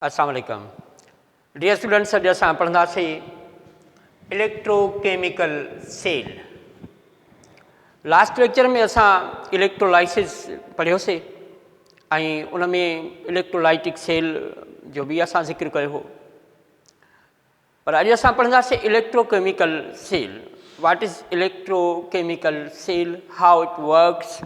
السلام عليڪم dear students اڄ اسان پڙهنداسين electrochemical cell. Last lecture ۾ اسان اليڪٽرولائسس پڙهيوسي ۽ ان ۾ اليڪٽرولائٽڪ سيل جو به اسان ذڪر ڪيو هو، پر اڄ اسان پڙهنداسين electrochemical cell. What is electrochemical cell, how it works.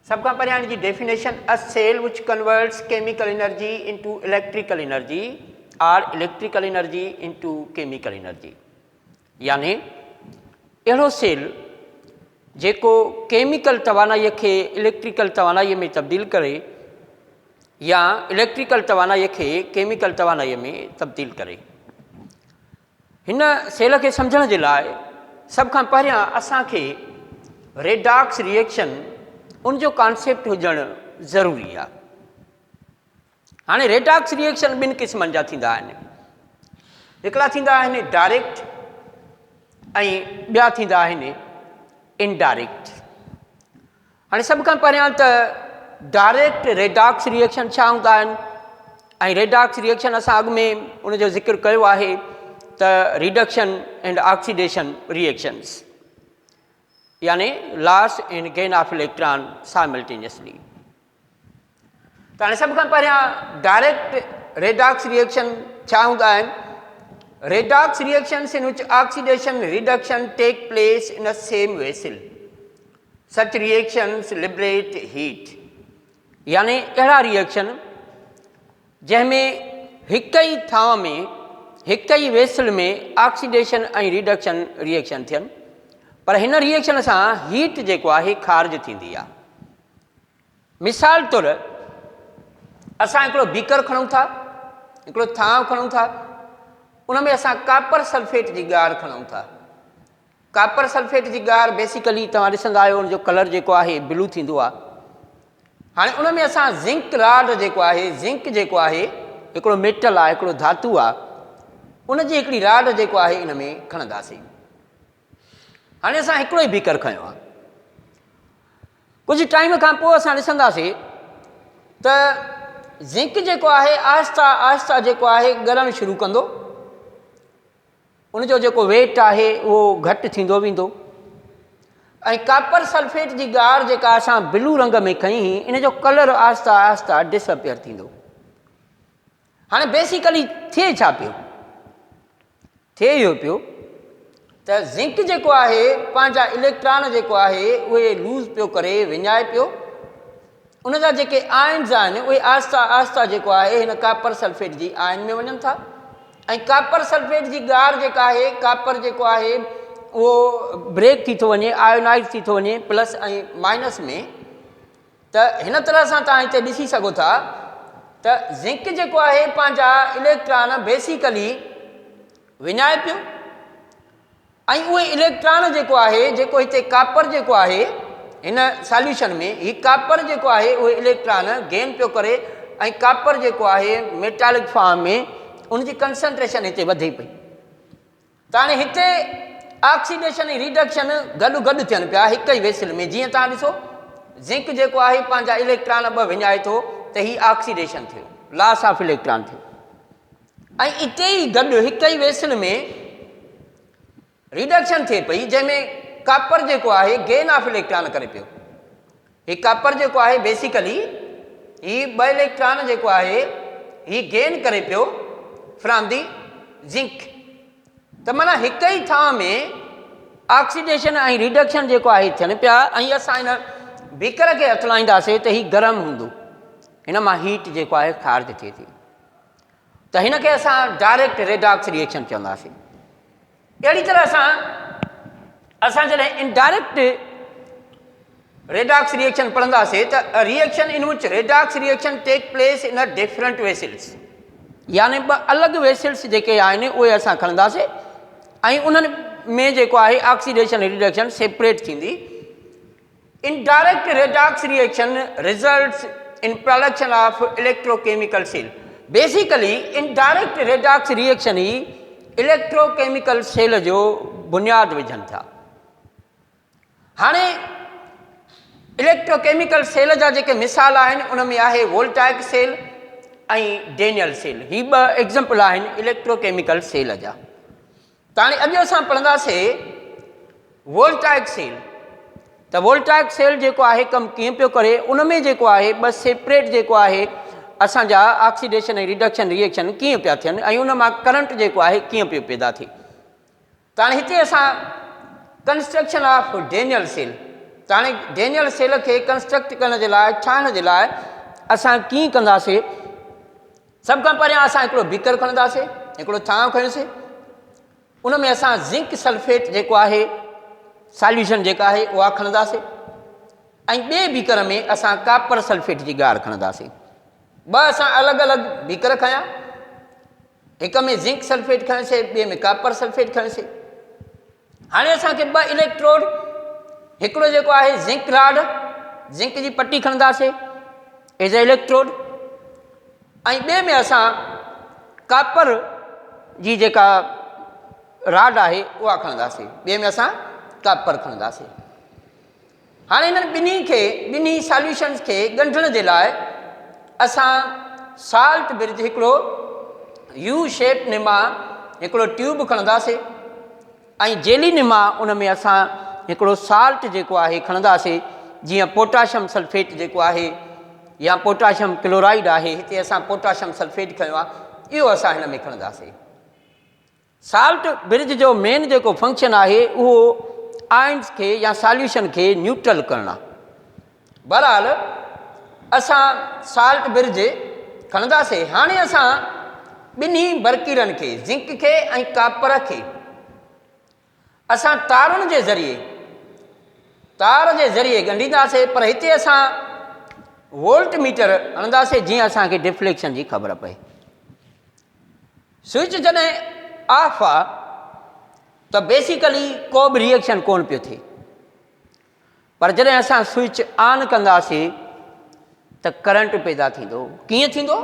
سڀ کان پهريان ان جي definition, a cell which converts chemical energy into electrical energy or electrical energy into chemical energy. يعني اهڙو سيل جيڪو ڪيميڪل توانائي کي اليڪٽريڪل توانائي ۾ تبديل ڪري يا اليڪٽريڪل توانائي کي ڪيميڪل توانائي ۾ تبديل ڪري. هن سيل کي سمجهڻ جي لاء سڀ کان پهريان اسان کي ريڊاڪس ريئيڪشن ان جو ڪانسيپٽ هجڻ ضروري آهي. هاڻي ريڊاڪس ريئيڪشن ٻن قسمن جا ٿيندا آهن. هڪڙا ٿيندا آهن ڊائريڪٽ ۽ ٻيا ٿيندا آهن انڊائريڪٽ. هاڻي سڀ کان پهريان ته ڊائريڪٽ ريڊاڪس ريئيڪشن ڇا هوندا آهن ۽ ريڊاڪس ريئيڪشن اسان اڳ ۾ ان جو ذڪر ڪيو آهي ته ريڊڪشن اينڊ آڪسيڊيشن ريئيڪشنس يعني loss and gain of electron simultaneously. ته هاڻي سڀ کان پهريان ڊائريڪٽ ريڊاڪس ريئيڪشن ڇا هوندا آهن؟ Redox reactions in which oxidation reduction take place in a same vessel. Such reactions liberate heat. يعني اهڙا ريئيڪشن جنهن ۾ هڪ ئي ٿانء ۾ هڪ ئي ويسل ۾ آڪسيڊيشن ۽ ريڊڪشن ريئيڪشن ٿين، پر هن ريئيڪشن سان هيٽ جيڪو آهي خارج ٿيندي آهي. مثال طور اسان هڪڙو بيڪر کڻون ٿا، هڪڙو ٿانء کڻون ٿا، ان ۾ اسان ڪاپر سلفيٽ جي ڳار کڻون ٿا. ڪاپر سلفيٽ جي ڳار بيسيڪلي توهان ڏسندا آهيو ان جو ڪلر جيڪو آهي بلو ٿيندو آهي. هاڻي ان ۾ اسان زنڪ راڊ جيڪو آهي، زنڪ جيڪو آهي هڪڙو ميٽل آهي، هڪڙو ڌاتو آهي، ان جي هڪڙي راڊ جيڪو آهي ان ۾ کڻنداسين. هاڻي اسان هڪڙو ئي بيڪر کنيو آهي. ڪجهه ٽائيم کان پوء اسان ڏسنداسين ته زنڪ جيڪو آهي آهستي آهستي جيڪو آهي ڳرڻ شروع ڪندو، ان جو جيڪو ويٽ آهي اهو گهٽ ٿيندو ويندو ۽ ڪاپر سلفيٽ جي ڳار جيڪا اسان بلو رنگ ۾ کنئي هئي ان جو ڪلر آهستي آهستي ڊس اپيئر ٿيندو. هاڻي بيسيڪلي ٿئي ڇا پيو؟ ٿئي اهو پيو ته زنڪ جيڪو آهي پنهنجا اليڪٽران جيڪو آهي اهي لوز پيو ڪري، وڃائي پيو. ان جا جيڪي آئنز آهن اهي آهستي آهستي جيڪو آهي هن ڪاپر سلفيٽ جي آئن ۾ وڃن ٿا ۽ ڪاپر سلفيٽ جي ڳار جيڪا آهي ڪاپر جيڪو آهي اهو بريڪ ٿي ٿو وڃي، آيونائز ٿي ٿو وڃي پلس ۽ مائنس ۾. ته هن طرح سان توهان هتي ڏسي سگهو ٿا ته زنڪ جيڪو آهي پنهنجا اليڪٽران بيسيڪلي وڃائي پيو ۽ اهي اليڪٽران جيڪو آهي جيڪو هتي ڪاپر جيڪو آهي هن ساليوشن ۾ هي ڪاپر جيڪو آهي اهي اليڪٽران گين پيو ڪري ۽ ڪاپر جيڪو آهي ميٽالڪ فارم ۾ ان جي ڪنسنٽريشن هتي وڌي پئي. ته هاڻي هتي آڪسيڊيشن ۽ ريڊڪشن گڏ گڏ ٿين پيا هڪ ئي ويسل ۾. جيئن توهان ڏسو زنڪ جيڪو آهي پنهنجا اليڪٽران ٻه وڃائي ٿو ته هي آڪسيڊيشن ٿيو، لاس آف اليڪٽران ٿيو ۽ اتي ئي گڏ هڪ ئي ويسل ۾ ريڊڪشن ٿئي پئي جنهن ۾ ڪاپر جيڪو آهي گين آف اليڪٽران ڪري پيو. هي ڪاپر جيڪو آهي بيسيڪلي هي ٻه اليڪٽران جيڪو آهي هي گين ڪري پيو فرام the zinc. ته معنيٰ هڪ ئي ٿانء ۾ آڪسيڊيشن ۽ ريڊڪشن جيڪو آهي ٿين پيا ۽ اسان هن بيڪر کي اٿلائينداسين ته هي گرم هوندو، هن مان هيٽ جيڪو آهي خارج ٿئي ٿي. ته هن کي اسان ڊائريڪٽ ريڊاڪس ريئيڪشن چونداسين. اهڙي طرح سان اسان جڏهن انڊائريڪٽ ريڊاڪس ريئيڪشن پڙهنداسين ته reaction in which redox reaction take place in different vessels, يعني ٻه الڳ ويسلس جيڪي آهن اهي اسان کڻنداسين ۽ انهن ۾ جيڪو آهي آڪسيڊيشن ريڊڪشن سيپريٽ ٿيندي. Indirect redox reaction results in production of electrochemical cell. Basically indirect redox reaction ئي اليڪٽروڪيميڪل سيل جو بنياد وجهن ٿا. هاڻي اليڪٽروڪيميڪل سيل جا جيڪي مثال آهن ان ۾ آهي وولٽائڪ سيل، ۽ ڊينيل سيل هي ٻه ايگزامپل آهن اليڪٽروڪيميڪل سيل جا. ته هاڻي اڄ اسان پڙهنداسي وولٽائڪ سيل ته وولٽائڪ سيل جيڪو آهي ڪم ڪيئن پيو ڪري ان ۾ جيڪو آهي ٻه سيپريٽ جيڪو آهي اسان جا آڪسيڊيشن ۽ ريڊڪشن ريئيڪشن ڪيئن پيا ٿين ۽ ان مان ڪرنٽ جيڪو آهي ڪيئن پيو پيدا ٿئي. ته هاڻي هتي اسان ڪنسٽرڪشن آف ڊينيل سيل ته هاڻي ڊينيل سيل کي ڪنسٽرڪٽ ڪرڻ جي لاء ٺاهڻ جي لاء اسان ڪيئن ڪنداسي سڀ کان پهريان اسان هڪڙو بيڪر کڻنداسي هڪڙو ٿانء کڻيوسي ان ۾ اسان زنڪ سلفيٽ جيڪو آهي ساليوشن جيڪا آهي اها کڻنداسي ۽ ٻئي بيڪر ۾ اسان ڪاپر سلفيٽ جي ڳار کڻنداسي ٻه اسان الڳ الڳ بيڪر کنيا هڪ ۾ زنڪ سلفيٽ کنيوسي ٻئي ۾ ڪاپر سلفيٽ کنيوسي. هاڻي اسان کي ٻه اليڪٽروڊ هڪڙو جيڪو آهي زنڪ راڊ زنڪ جي پٽي کڻنداسي ايز اي اليڪٽروڊ ۽ ٻئي ۾ اسان ڪاپر جي جيڪا راڊ آهي اها کڻنداسي ٻئي ۾ اسان ڪاپر کڻنداسي. هاڻي انهن ٻنهي کي، ٻنهي ساليوشنز کي ڳنڍڻ جي لاء اسان سالٽ برج هڪڙو يو شيپ نما هڪڙو ٽيوب کڻنداسي ۽ جيلي نما ان ۾ اسان هڪڙو سالٽ جيڪو آهي کڻنداسي جيئن پوٽاشم سلفيٽ جيڪو آهي يا پوٽاشم ڪلورائيڊ آهي هتي اسان پوٽاشم سلفيٽ کنيو آهي اهو اسان هن ۾ کڻنداسي. سالٽ برج جو مين جيڪو فنڪشن آهي اهو آئنز کي يا ساليوشن کي نيوٽرل ڪرڻ آهي. بهرحال اسان سالٽ برج کڻنداسي هاڻي اسان ٻنهي برڪيرن کي زنڪ کي ۽ ڪاپر کي اسان تارن جي ذريعي تار جي ذريعي ڳنڍينداسي پر هتي اسان وولٽ ميٽر هڻنداسي جيئن اسان کي ڊفليڪشن جي خبر پئي. سوئچ جڏهن آف آ ته بيسيڪلي ڪو به ريئيڪشن ڪون پيو ٿئي پر جڏهن اسان سوئچ آن ڪنداسي ته ڪرنٽ پيدا ٿيندو. ڪيئن ٿيندو؟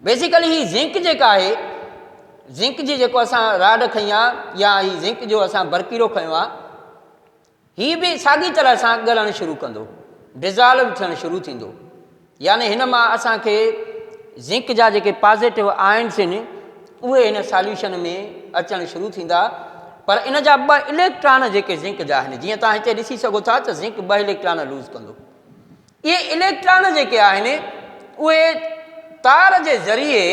بيسيڪلي هي زنڪ جيڪا آهي زنڪ جي جيڪو اسان راڊ کنئي آ يا هي زنڪ جو اسان برڪيرو کنيو آ هي به ساڳي طرح سان ڳرڻ شروع ڪندو، Dissolve ٿيڻ شروع ٿيندو، يعني هن مان اسان کي زنڪ جا جيڪي پازيٽو آئنس آهن اهي هن ساليوشن ۾ اچڻ شروع ٿيندا، پر ان جا ٻه اليڪٽران جيڪي زنڪ جا آهن، جيئن توهان هتي ڏسي سگهو ٿا ته زنڪ ٻه اليڪٽران لوز ڪندو، اهي اليڪٽران جيڪي آهن اهي تار جي ذريعي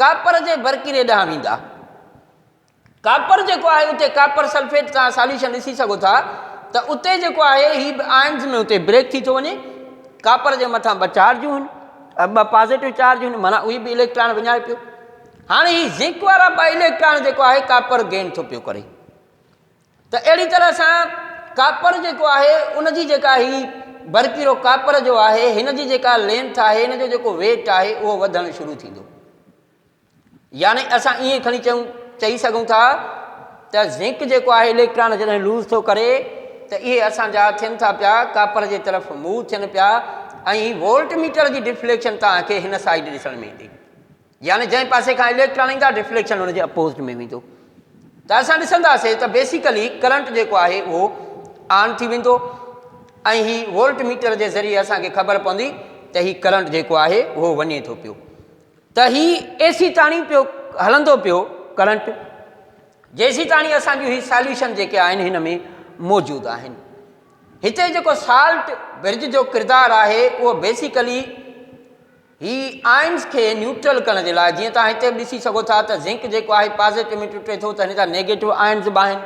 ڪاپر جي برقيري ڏانهن ويندا. ڪاپر جيڪو آهي اتي ڪاپر سلفيٽ توهان ساليوشن ڏسي سگهو ٿا ته اتي جيڪو آهي هي به آئنز ۾ اتي بريڪ ٿي ٿو وڃي ڪاپر جي مٿان ٻه چارجون آهن ٻه پازيٽو چارج آهن معنيٰ اهي به اليڪٽران وڃائي پيو هاڻي هي زنڪ وارا ٻه اليڪٽران جيڪو آهي ڪاپر گين ٿو پيو ڪري ته اهڙي طرح سان ڪاپر جيڪو آهي ان جي جيڪا هي برقيرو ڪاپر جو آهي هن جي جيڪا لينٿ آهي هن جو جيڪو ويٽ آهي اهو وڌڻ شروع ٿيندو يعني اسان ائين کڻي چئون چئي سگهون ٿا ته زنڪ جيڪو آهي اليڪٽران جڏهن لوز ٿو ڪري ته اهي اسان جا ٿين ٿا پيا ڪاپر جي طرف موو ٿين پيا ۽ وولٽ ميٽر جي ڊفليڪشن توهان کي هن سائيڊ ڏسڻ ۾ ايندي يعني جنهن پاسي کان اليڪٽران ايندا ڊفليڪشن ان جي اپوزٽ ۾ ويندو ته اسان ڏسنداسين ته بيسيڪلي ڪرنٽ جيڪو آهي اهو آن ٿي ويندو ۽ هي وولٽ ميٽر جي ذريعي اسان کي خبر پوندي ته هي ڪرنٽ جيڪو آهي اهو وڃي ٿو پيو ته هي ايسيتاڻي پيو هلندو پيو ڪرنٽ جيسيتاڻي اسان جون هي ساليوشن جيڪي آهن هن ۾ موجود آهن. هتي جيڪو سالٽ برج جو ڪردار آهي اهو بيسيڪلي هي آئنس کي نيوٽرل ڪرڻ جي لاء جيئن توهان هتي به ڏسي سگهو ٿا ته زنڪ جيڪو آهي پازيٽو ۾ ٽٽي ٿو ته هن جا نيگيٽو آئنس به آهن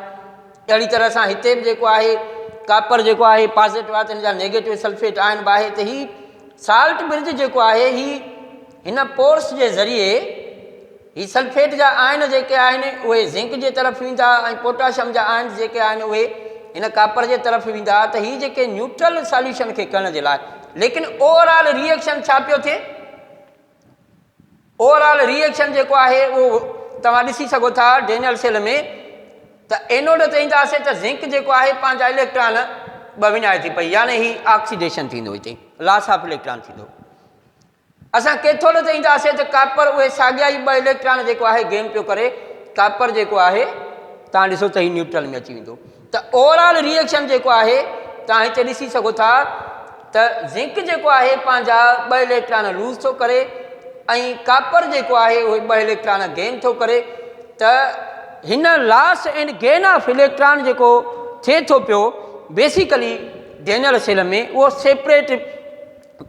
اهڙي طرح سان هتي به جيڪو آهي ڪاپر جيڪو آهي پازيٽو آهي ته هن جا نيگيٽو سلفيٽ آئن به آهي ته هي سالٽ برج جيڪو آهي هي هن پورس جي ذريعي هي سلفيٽ جا آئن جيڪي آهن اهي زنڪ جي طرف ويندا ۽ پوٽاشم جا آئن جيڪي آهن اهي هن ڪاپر جي طرف ويندا ته هي جيڪي نيوٽرل ساليوشن کي ڪرڻ جي لاء ليڪن اوور آل ري ايڪشن ڇا پيو ٿئي اوور آل ري ايڪشن جيڪو آهي اهو توهان ڏسي سگهو ٿا ڊينيل سيل ۾ ته اينوڊ تي اينداسين ته زنڪ جيڪو آهي پنهنجا اليڪٽران ٻه وڃائي ٿي پئي يعني هي آڪسيڊيشن ٿيندو هتي لاس آف اليڪٽران ٿيندو اسان ڪيٿوڊ تي اينداسين ته ڪاپر اهي ساڳيا ئي ٻه اليڪٽران جيڪو آهي گين پيو ڪري ڪاپر جيڪو آهي تان ڏسو ته هي نيوٽرل ۾ اچي ويندو ته اوور آل ري ايڪشن جيڪو آهي تان هتي ڏسي سگهو ٿا. ته زنڪ جيڪو آهي پنهنجا ٻه اليڪٽران لوز ٿو ڪري ۽ ڪاپر جيڪو آهي اهي ٻه اليڪٽران گين ٿو ڪري ته هن loss and gain of electron جيڪو ٿئي ٿو پيو بيسيڪلي ڊينل سيل ۾ اهو سيپريٽ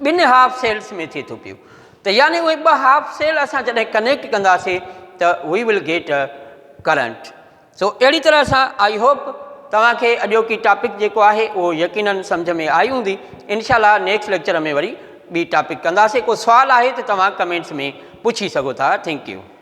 ٻن هاف سيلز ۾ ٿئي ٿو پيو ته يعني اهي ٻه هاف سيل اسان جڏهن ڪنيڪٽ ڪنداسي ته وي will get current. سو اهڙي طرح سان I hope توهان کي اڄوڪي ٽاپڪ جيڪو آهي اهو يقينن سمجهه ۾ آئي هوندي. انشاء الله نيڪسٽ ليڪچر ۾ وري ٻي ٽاپڪ ڪنداسي. ڪو سوال آهي ته توهان ڪمينٽس ۾ پڇي سگهو ٿا. Thank you.